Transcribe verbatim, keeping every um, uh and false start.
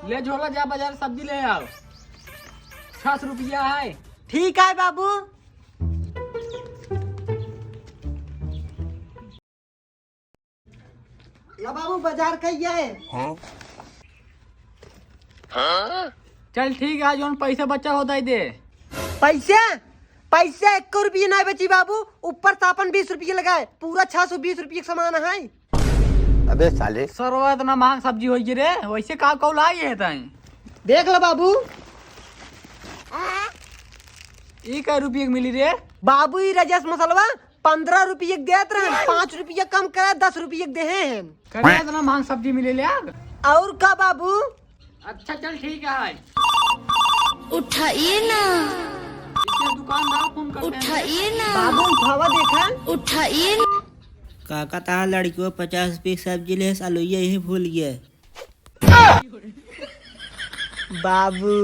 ले झोला, जा बाजार सब्जी ले आव, छह सौ रुपया है। ठीक है बाबू। ला बाबू, बाजार कइया है। चल ठीक है, जौन पैसा बचा होता है दे। पैसे? पैसे एको रुपया नाहीं बची बाबू, ऊपर से आपन बीस रुपया लगाए, पूरा छह सौ बीस रुपया के सामान है। अबे साले। सरवा इतना महंग सब्जी होइ गई रे, वैसे का कौल आई है ताई? देख लो बाबू। ई कै रुपया के मिली रे? बाबू, ई रजेश मसलवा पन्द्रह रुपया के देत रहन, पाँच रुपया कम करे, दस रुपया के देहे हैं। करे इतना महंग सब्जी मिले ले आग? और का बाबू? अच्छा चल ठीक है। उठाइए ना। इसके दुकानदार फोन करते हैं। उठाइए ना। बाबू उठावा देखा। उठाइए ना। काका, तार लड़कियों पचास रुपये की सब्जी ले, सालो यही भूल गया। बाबू।